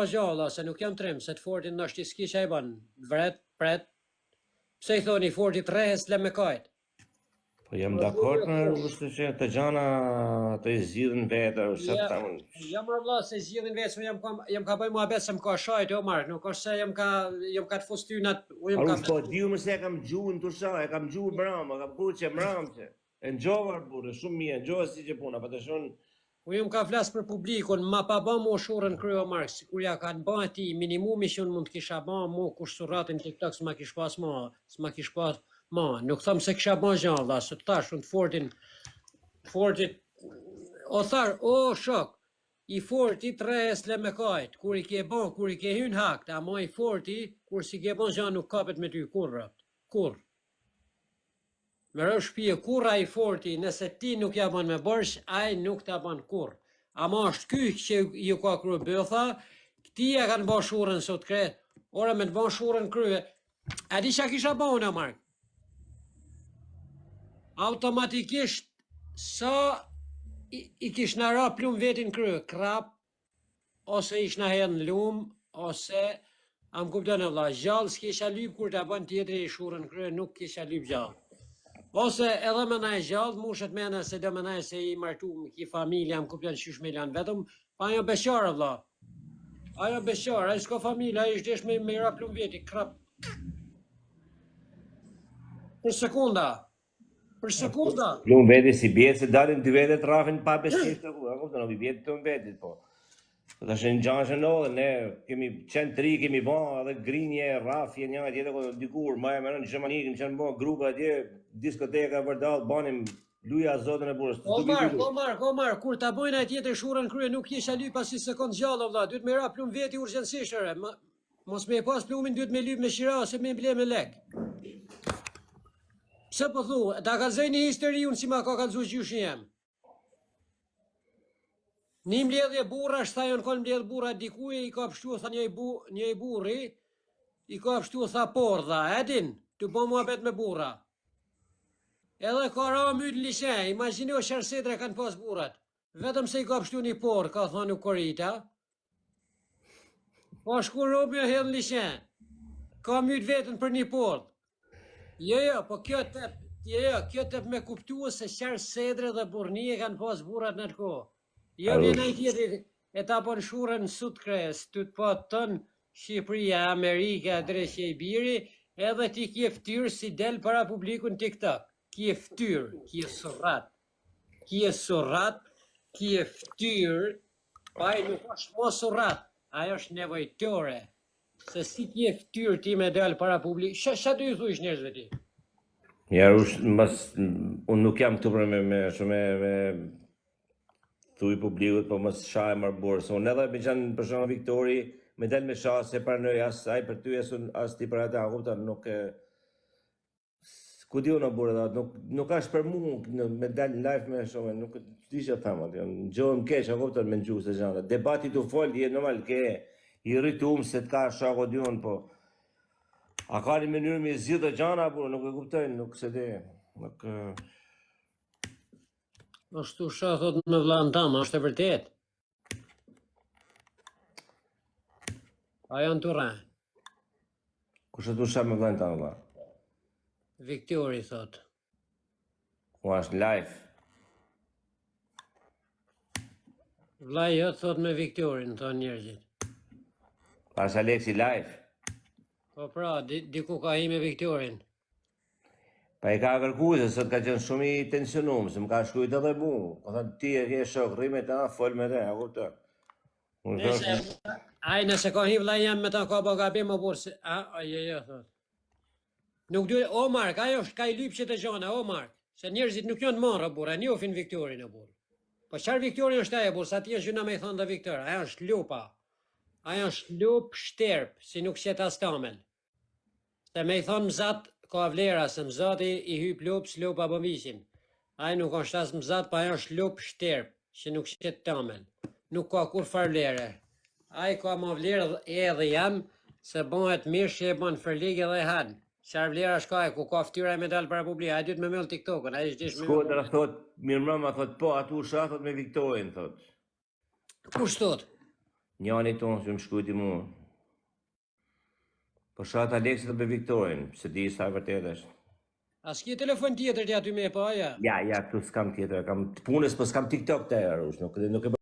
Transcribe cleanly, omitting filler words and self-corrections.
gjo vlla, se nuk jam trim, se të fortin ndoshta s'ki ça i bën, vret, pret. Pse i thoni i forti t'rreh s'le me kajt? Po jam dakord me rrugës që të gjana të i zgjidhin vetë, ose Ja, ta unë. ja mor vlla se zgjidhin vetë, se jam kam jam ka bëj muhabet se më ka shajt o Mark, nuk është se jam ka jam ka të fus ty në atë, unë jam ka Arush, po di unë se e kam gjuhën të sha, e kam gjuhën mbrama, kam kuqe mbrama që. E ngjova burrë, shumë mirë, e ngjova si që puna, pa të shon Unë jam ka flas për publikun, ma pa ba mu shurrën krye o Mark, sikur ja kanë ba atij, minimumi që unë mund të kisha ba mu kush surratin TikTok s'ma kish pas ma, s'ma kish pas ma, nuk tham se kisha ba gjë vlla, se të thash unë të fortin, të fortit, o thar, o shok, i forti t'rreh s'le me kajt, kur i ke ba, kur i ke hyn hakt, ama i forti, kur si ke ba gjë nuk kapet me ty kurrë, kurrë. Me rënë shpije kurrë ai i forti nëse ti nuk ja bën me borxh ai nuk ta bën kurrë ama është ky që ju ka kry bytha këtij ja kanë ba shurrën sot kre ore me të ba shurrën krye a di çka kisha ba unë Mark automatikisht sa i, i kish na ra plum vetin krye krap ose ishna hedh në lum, ose a më kupton e vlla, gjallë s'kisha lyp kur ta bën tjetri i shurrën krye, nuk kisha lyp gjallë. Ose edhe me naj gjallë, mushet mena se do me naj se i martu, ki familje, a më kupton qysh me lan vetëm, pa ajo beqare vlla. Ajo beqare, ai s'ka familje, ai është desh me me i ra plum veti, krap. Për sekunda. Për sekunda. Plum veti si bie se dalin dy vete të rrafin pa besisht apo, a kupton, i bie plum vetit po. Po tash në gjanë që ndodhen, ne kemi qenë të ri, kemi ba edhe grinje, rrafje, një tjetër, po dikur, më e menon në Gjermani, kemi qenë ba grupe atje, diskoteka vërdall, banim luja zotën e burrës. O Mark, o Mark, o Mark, kur ta bojnë ai tjetër shurrën krye, nuk kisha lyp as një sekond gjallë, o vlla, duhet me ra plum veti urgjentisht, ore. Mos me e pas plumin duhet me lyp me qira ose me ble me lek. Pse po thu, ta kallzoj një histori unë si ma ka kallzu gjyshi jem. Një mbledhje burrash, tha janë konë mbledh burra diku e i ka pështu, tha një i, bu, një i burri, i ka pështu, tha pordha, e din, tu bo muhabet me burra. Edhe ka ra myt në liqe, imagjino çfarë sedra kanë pas burrat. Vetëm se i ka pështu një porr, ka thonë u korita, Po shku robi e hedh në liqe. Ka myt veten për një pordh. Jo, jo, po kjo tep, jo, jo, kjo tep me kuptu se çfarë sedre dhe burrnie kanë pas burrat në atë kohë. Jo vjen ai tjetri e ta bën shurrën në sut kres, ty të pa tën Shqipëria, Amerika, dreqi i biri, edhe ti ke ftyrë si del para publikut në TikTok. Ke ftyrë, ke surrat. Ke surrat, ke ftyrë, Po ai nuk është mo surrat, ajo është nevojtore. Se si ke ftyrë ti me dal para publik, ç'a ç'a do ju thush njerëzve ti? Ja, ush, mas, unë nuk jam këtu për me, me, shumë me, me thuj publikut, po mos sha e marr burrë. Se unë edhe me qenë për shembull Viktori, me dal me sha se pranoj as ai për ty as unë as ti për ata, a kupton, nuk e Ku di unë o burrë, dhe, nuk, nuk është për mu në, me dal në live me shumë, nuk di që them aty, në keq, a kupton me ngju se gjana. Debati tu fol, je normal, ke i rritum se të ka shako di unë, po a ka një mënyrë me zgjidh të gjana, burrë, nuk e kuptoj, nuk se di, nuk Është tu sha thot me vllanë tam, është e vërtet. A janë të rre? Kush është tu sha me vllanë tam, vlla? Viktori thot. Ku është live? Vllai jot thot me Viktorin, thonë njerëzit. Pas Aleksi live. Po pra, di, diku ka hi me Viktorin. Pa i ka kërku se sot ka qenë shumë i tensionum, se më ka shkrujt edhe mu. Ka thënë ti e ke shok, rri me ta, fol me ta, a kupton? Unë Nëse, thosh, ai nëse ka hi vllai jem me ta ka bë gabim o burr se a, a jo jo thot. Nuk duhet o Mark, ajo është ka i lyp që të gjana, o Mark, se njerëzit nuk janë marrë o burr, e njohin Viktorin o burr. Po çfarë Viktori është ai o burr, sa ti është gjuna me i thënë dhe Viktor, ajo është lupa. Ajo është lup shterp, si nuk qet as tamel. Se me i thonë mëzat ka vlera, se mëzati i hyp lupës, lupa bën viqin. Ai nuk është as mëzat, pa ajo është lupë shterp, që nuk qet tamel. Nuk ka kurrfarë vlere. Ai ka ma vlerë edhe jam, se bëhet mish që e bën fërlig edhe e han. Çfarë vlera ka e ku ka fytyra me dal para publikut. Ai duhet me myll TikTokun, ai është dish me Shkodra thot, mirëmbrëma thot, po aty u sha thot me Viktorin thot. Kush thot? Njani tonë që më shkrujti mu. Po shahet Aleksi dhe për Viktorin, se di sa e vërtet është. A s'ke telefon tjetër ti aty me e pa, ja? Ja, ja, këtu s'kam tjetër, kam të punës, po s'kam TikTok të Arush, nuk, nuk e.